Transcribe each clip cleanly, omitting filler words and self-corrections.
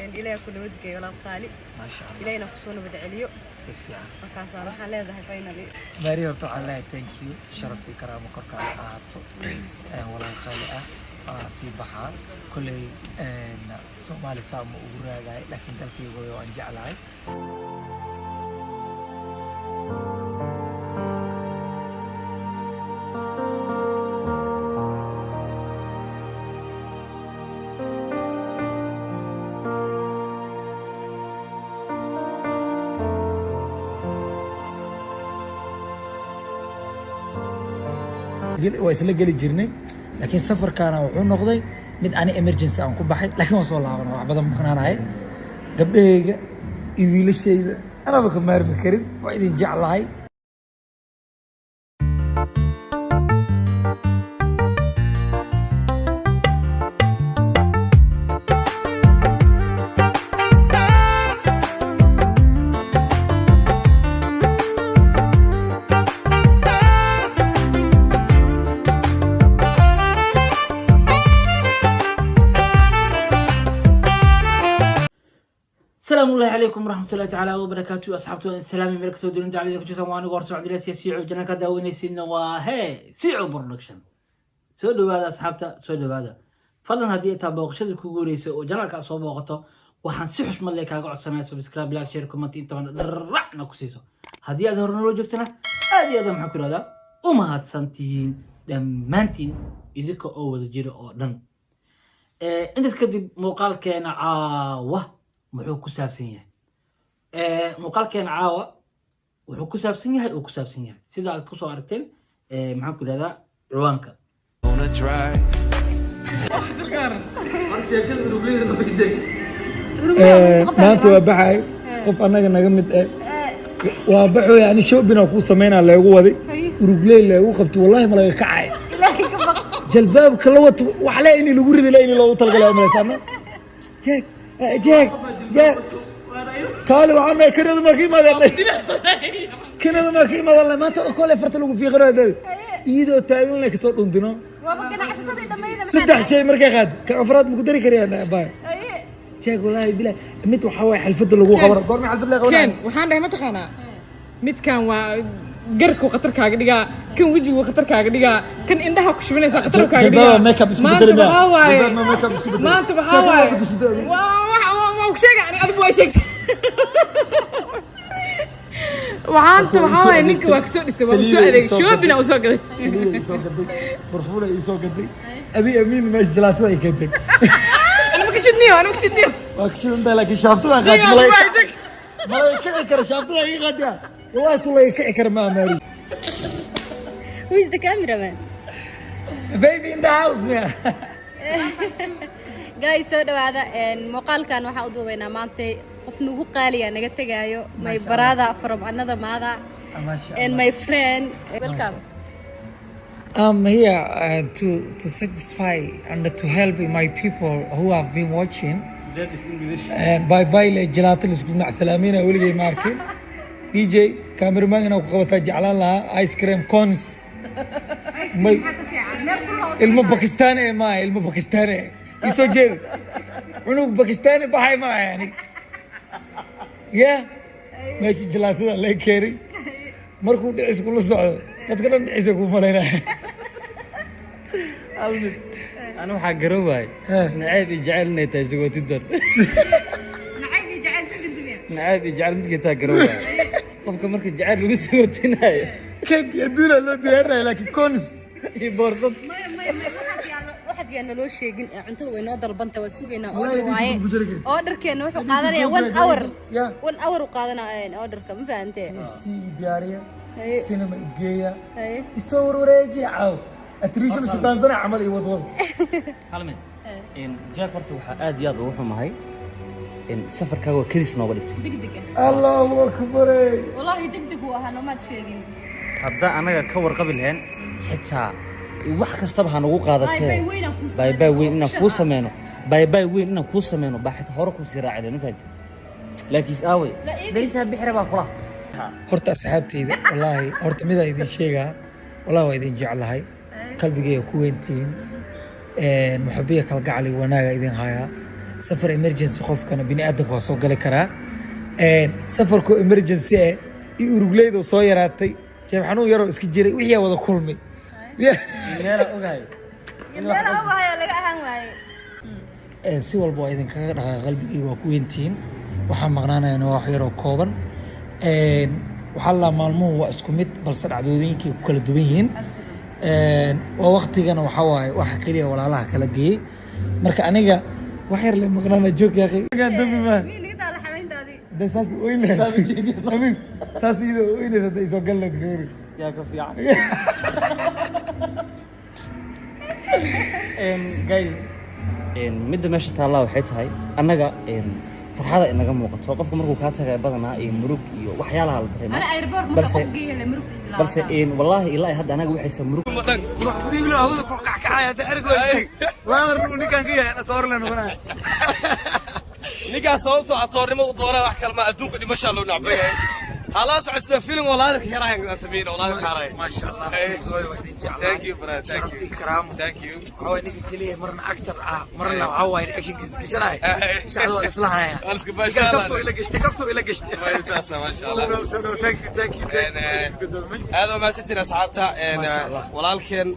Ilaahay ku nabadgeeyo walaal qaali. Maasha Allah. Ilaahayna kusoo nabad celiyo. Si fiican. Markaasaa waxaan leedahay finally. Maari, horta waxaan leeyahay thank you, sharaf iyo karaamo korkaaga ahaato. Walaal qaali ah waa sii baxaa kolley. Soomaali saa ma ugu raagahay, laakiin dalkayga waan jeclahay. Waa isla geli jirnay, laakiin safarkaana wuxuu noqday mid ani emergency aan ku baxay, laakiin waan soo laabana. Wax badan maqnaanahay, gabdhahayga iyo wiilashayda anaba ka maarmi karin. Waa idin jeclahay. السلام الله عليكم ورحمة الله تعالى وبركاته. أصحابتي السلام ملك سودين دعلي كجوتان وأنا قرص عبد الله سيعو جنان كداوينيسين waa Siico Production. Soo dhawaada asxaabta, soo dhawaada. Fadlan haddii ay tahay booqashada kugu horeysa oo channelka aad soo booqato, waxaan si xushmad leh kaaga codsanaya subscribe, like, share, comment, intabana dharracna ku siiso. Haddii aad hore nolo joogtana, aad iyo aad maxaan ku ihahdaa u mahadsantihiin dhammaantiin idinka oo wada jira oo dhan. Intaas kadib, muuqaalkeena caawa muxuu ku saabsan yahay? Muuqaalkeena caawa wuxuu ku saabsan yahay uu ku saabsan yahay sida aad kusoo aragteen, maxaan ku ihahdaa, ciwaanka. Wanna drive. Sheekada urugleyda noo sheeg. Maanta waa baxay qof annaga naga mid eh, waa baxooy. Ani shopping kuu sameynaa leegu waday, urugley leegu qabto. Wallahi ma laga kacay. Ilaahay ka baq. Jalbaabka la wato wax le in lagu ridi le in loogu talagalay umalaysaano. Jeeg jeeg jeeg, kaali waxaan nahay Kanada maa ka imaadeen, Kanada maa ka imaadeen. Maanta oo kole farta lagu fiiqanayo iyadoo taagan le kasoo dhuntino. Waaba ganacsatadii dhammayda. Saddex shay markay qaad, ka afraad maku dari karyaa baay jeeg. Wallaahi bilaa mid waxaa waaye xalfadda lagu qaban goorma xalfad la Ken qabanaya. Waxaan dhahay, mataqaanaa, midkan waa garku khatar kaaga dhigaa, kan wejigu khatar kaaga dhigaa, kan indhaha ku shubinaysa khatar kaaga Jalbaaba dhigaa. Makeup isku Maanta bedeli miyaa? waxaa waaye Jalbaab ma makeup isku bedeli? Maanta waxaa Sheekada waaye waa ku tusintay adiga. Waa ku sheega ani, adigu waa sheegtay. Waxaanta waxaa waaye ninka waa kasoo dhisay, waa usoo adeegay, shopping usoo gaday. Saliida ii soo gaday, barfuuna ii soo gaday, adi amiin meesha jalaatada ay keentay. Ana ma kashidniyo, ana ma kashidniyo. Waa ka shidantahay, laakiin shaaftada qaad. Sigaas malay waa jag. Malay kici kara shaaftada iga qaadiya. Wallahi tu laga kici kara ma amaari. Who is the cameraman? Baby in the house man. Guys, soo dhawaada. Muuqaalkan waxaan u duubaynaa maanta qof nagu qaaliya naga tegaayo, my brother from another mother Masha and my friend. Welcome. I'm here to satisfy and to help my people who have been watching. That is English. Bye bye le jalaato la isku macsalaamina weligay ma arkin. DJ cameraman inaa ku qabataa jeclaan lahaa ice cream cones. Ilmo Bakistaan eh maaha, ilmo Bakistaan eh isoo jeedi, cunug Bakistaani baxay maaha yani ya meesha jalaatada laga keenay. Markuu dhicis kula socdo, dadka dhan dhicisay kuu malaynaya. Hal mid ana waxaa garan waayay, nacayb iyo jacayl inay tahay sagootidan. Nacayb iyo jacayl si jirtimiya? Nacayb iyo jacayl midkay taa garan waayay. Qofka marka jacayl lagu sagootinayo, keeg adduuna loo diyaarinaya, laakiin cones iyo boordad. Maya, maya, maya, waxaas yaa waxaas yaa naloo sheegin. Ee cuntada way noo dalbanta, waa sugaynaa. Wallahi Order waaye. idinku bujari kartid. Orderkeena wuxuu qaadanaya one hour. Yeah. One hour uu qaadanaya orderka, ma fahantee? FC diyaariya. Haye. Cinema igeeya. Haye. Isoo warwareejiya caaw atriishan shukaansana camal iyo wadwad. Hal mid, jack, horta waxaa aad iyo aad ugu xumahay in safarkaaga waa kedis nooga dhigtay. Degdeg ah. Allahu akbar. Wallaahi degdeg uu ahaa, noomaad sheegin. Haddaa anaga ka warqabi lahayn, xitaa wax kastaba ha nagu qaadatee. Bye bye weyn aan kuu bye bye weyn inaan sameyno. Kuu sameyno bye bye weyn inaan kuu sameyno baa xitaa hore kuu sii raaci lahayn, ma fahanti? Laakiin aaway La iidi. Berintaa bixira baa kula. Horta asxaabtayda, wallaahi horta midaan idin sheegaa, wallahi waa idin jeclahay, qalbigayga ku weyntihiin, muxabiya kalgacal iyo wanaaga idin hayaa. Safar emergency qofkana bini aadamka waa soo gali karaa. Safarku emergency eh iyo urugleyda soo yaraatay, jeeb xanuun yaroo iska jiray, wixii aa wada kulmay. Meela ogahay. Iyo meel ogahay oo laga ahaan waaye. Si walba waa idinkaga dhaqaa, qalbigayga waa ku weyntihiin. Waxaan maqnaanayna waa wax yaroo kooban. Waxaa la maalmuhu waa isku mid, balse dhacdooyinkay ku kala duwan yihiin. Waa waqtigana, waxaa waaye waxa keliya walaalaha kala geeyey. Marka aniga wax yar le maqnaana joog yaaqay dambi maa. Mii naga daala xamayntaadii. Hadda saas oyn lahayd amiin, saas iyadoo oynaysa hadda isoo gal lahayd gabadhi. Yaa ka fiican. Guys, midda meesha taallaa waxay tahay annaga farxada inaga muuqato. Qofka markuu kaa tagay badanaa iyo murug iyo waxyaalaha la dareema. Ana airport marka Balse qof geeya le murugta i balse bilaabataa. Wallaahi ilaa hadda anaga waxaysa murug. Dhiiglo hawada ku kackacaya hadda arag waysay laadar uu ninkan ka yahay atoor le noqonaya. Ninkaas sababtoo atoornimo u doonaa wax kalma, adduunka dhimashaa loo nacbay yahay. Halaas waxaa isla feeling oo laadar yarahay aan sameyn oo laadar xaaray. Maasha Allah. Waa idin jeclahay. Thank you, brother. Thank Sharaf you. iyo karaamo. Thank you. Waxaa waay ninka keliya marna actor ah, marna waxaa waaye reactionkiisa gashanaya. Shacda waa isla haya. Waa iska baashaala. Kabtoo ila gashtay, kabtoo ila gashtay. Waa saasa, maasha Allah. So no, thank you, thank you, thank you. Aad waa mahadsantihiin asxaabta. Maasha Allah. Walaalkeen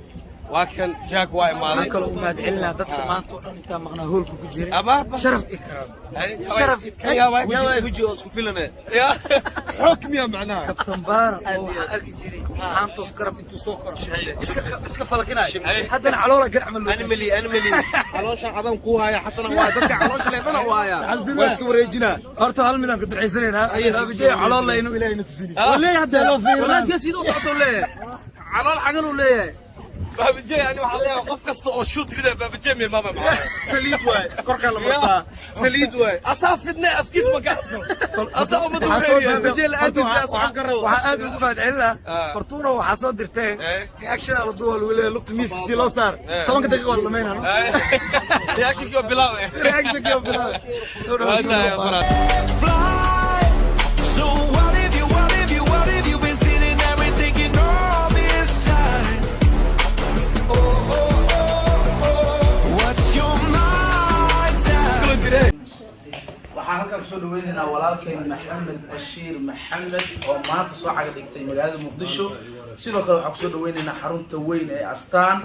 waa kan Jack waa imaaday. Waxaan kaloo u mahadcelinayaa dadka maanta oo dhan intaa maqnaa hoolka ku jiray. Aba. Sharaf iyo karaamo, sharaf iyo weji oo isku filane ya xukmiya macnaha. Kabtan Baara oo waxaan arki jiray haantoos garab intuu soo koro iska falkinayo, haddana caloola garcmal. Animali animali caloosha adan ku haya xasana, waa dadka caloosha leedana u haya, waa iska wareejinaa. Horta hal midaan ku ducaysanaynaa, Abijay caloola inuu Ilaahay na tusini. Leeyahay See loo fiirinaa? Walaa geesiid u socoto leeyahay, calool xagan uu leeyahay. Baabajey ani waxaan leeyahay qof kasta oo shoot rida Baabajey mi mama macnaha. Saliid waay, korkaa la marsaa, saliid waay. Asaa fidne afkiis ma gaarto, asaa ummadda Waxaa soo wareeriya. Baabajey la'aantiis baa socon kara. Waxaa aad ugu mahadcelinaa Fortuna, waxaa soo dirtee reaction ala duwa lagu leeyahay, lugta miiska si loo saar 10-ka daqiiqa waa la dhamaynaa. Reactionkii waa bilaaw eh. Reactionkii waa bilaabay. Soo dhawo, Waa soo tahay, dhawo. brother. Fly. So what if you, what if you, what if you've been sitting there and thinking all this time? Oh, oh, oh, oh. What's your mindset? Waxaan halkaan kusoo dhaweynaynaa walaalkeen Maxamed Bashiir Maxamed oo maanta soo caga dhigtay magaalada Muqdisho. Sidoo kale waxaan kusoo dhaweynaynaa xarunta weyn ee Astaan.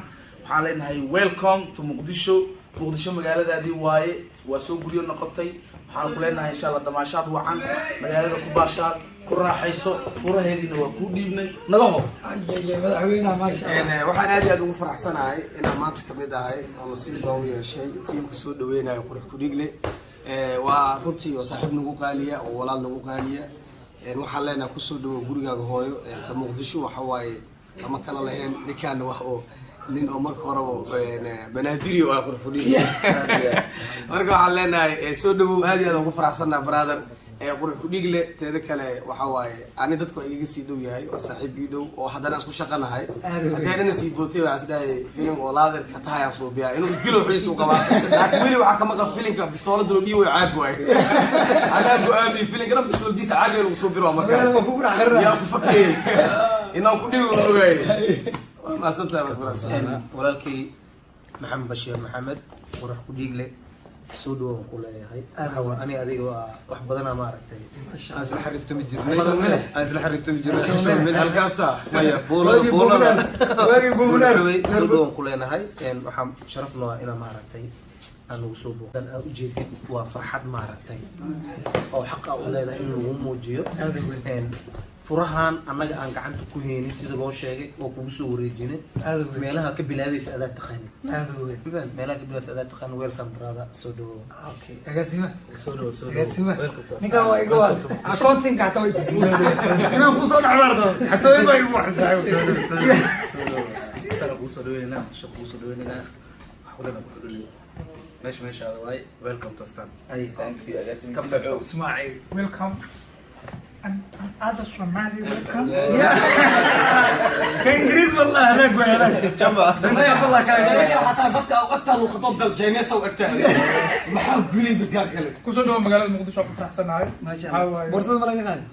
Waxaan leenahay welcome to Muqdisho. Muqdisho magaaladaadii waaye, waa soo guryo noqotay. Waxaan ku leenahay insha Allah damaashaad wacan, magaalada ku baashaad, ku raaxayso, furaheediina waa kuu dhiibnay, naga hor. Madaxweynaha, maasha Allah. Waxaan aad iyo aad ugu faraxsanahay inaan maanta kamid ahay oo nasiib baa u yeeshay tiimka soo dhaweynayo Qurux Kudhigle. Waa runtii waa saaxiib nagu qaaliya oo walaal nagu qaaliya. Waxaan leenahay kusoo dhawow gurigaaga hooyo ka Muqdisho. Waxa waaye lama kala lahayn ninkaana, wax oo nin oo marka horeba Banaadiri oo ah Qurux Kudhigle. Marka waxaan leenahay soo dhawow, aad iyo aad ugu faraxsanahay brother Qurux Kudhigle. Teeda kale waxa waaye ani dadka waa igaga sii dhow yahay, waa saaxiib ii dhow oo haddana isku shaqanahay. Haddii anina sii bootay, waxaan isdhahay filim oo laadirka tahay aan suubiyaa inuu dilo xiisu qabaa, laakiin weli waxaa ka maqan filimka bistoolada loo dhiibo caag waay. Anaa go-aamiye filimka dhan bistooladiisa caag lagu soo biro marka yaa ku fakiyey inaan ku dhibi waan ogaay. Waa mahadsantahay marka. Walaalkay Maxamed Bashiir Maxamed Qurux ku Dhiigle, soo dhawow ku leeyahay. Waxa ani adiga waa wax badanaa maaragtay aan isla xariiftami jirnay, aan isla xariiftami jirnay. Halkaabta. Maya buulada buulada soo dhawow ku leenahay. Waxaa sharaf noo ah inaan maaragtay aan nagu soo booqdan aad ujeedid. Waa farxad maaragtay oo xaqa u leedahay in lagu muujiyo. Furahan annaga aan gacanta ku haynin, sida loo sheegay oo kugu soo wareejinay, meelaha ka bilaabaysa adaa taqaanid, meelaha ka bilaabaysa adaa taqaanid. Welcome brother, soo dhawow. Okay, agaasima. Soo dhawow, soo dhawow. Agaasima, ninkan waa iga waa accounting xataa way tusisay inaan kusoo dhex barto xataa way baa igu waxay. Sana kugu soo dhaweynayna, Muqdisho kugu soo dhaweynayna. Wax kulena ku xudhuliyo meesha meeshaada waaye. Welcome to Astaan. Thank you, agaasima. Ismaaciil. Welcome and other Somali welcome. Ka Ingiriis wallah halaag way halaag. Jamba. Xataa dadka agtaa luuqadood dal Chinese u egtahay, maxaa gulay dadkaa kale. Kusoo dhawo magaalada Muqdisho, waan ku faraxsanahay. Maasha Waxaa Allah. waaye- Boorsada ma laga qaaday?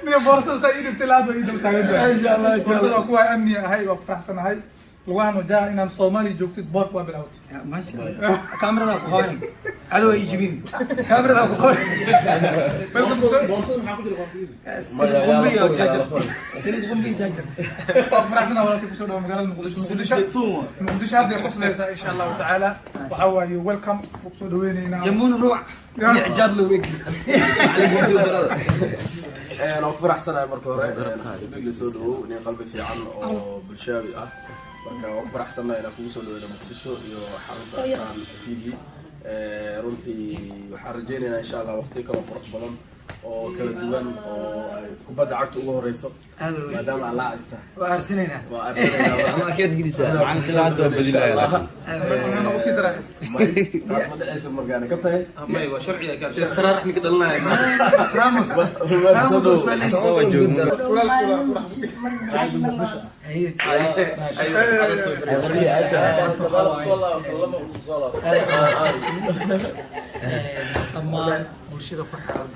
Niyo boorsada saa ii dhibtay, laad baa ii daba taagan tahay. Insha Allah, insha Boorsada Allah. waa kuwa amni ahay, waa ku faraxsanahay. Lugahan wajaa inaan Soomaali joogtid, boorka waa bilawtay. Maasha Allah, kaamirada ku qabanin, cadow ay jibin, kaamirada ku qabanin. Saliid qumbi iyo jaajar, saliid qumbi iyo jaajar. Waa faraxsanahay walaalkay, kusoo dhawo magaalada Muqdisho. Muqdisho, Muqdisho hadda ay qoslaysaa, insha Allahu tacaala. Waxaa waaye welcome, kusoo dhaweyneynaa. Jamuun ruuc iyo cijaar loo eg. Waan ku faraxsanahay marka hore Dhigle, soo dhawow, nin qalbi fiican oo bulshaawi ah. Marka waan ku faraxsanahay inaan kugu soo dhaweyno Muqdisho iyo xarunta Astaan TV. Runtii waxaan rajeynaynaa, insha Allah, waqtiyo kaloo qurux badan oo kala duwan oo ay kubadda cagta ugu horeyso, maadaama aan laacib tahay. Waa arsinaynaa. Waa arsinaynaa. Usii daray. Taas ma dhacaysa markaana ka tahay. May, waa sharciga istaraarax ninka dhalinaya. Ramos, Ramos. Dhammaan bulshada ku xiran.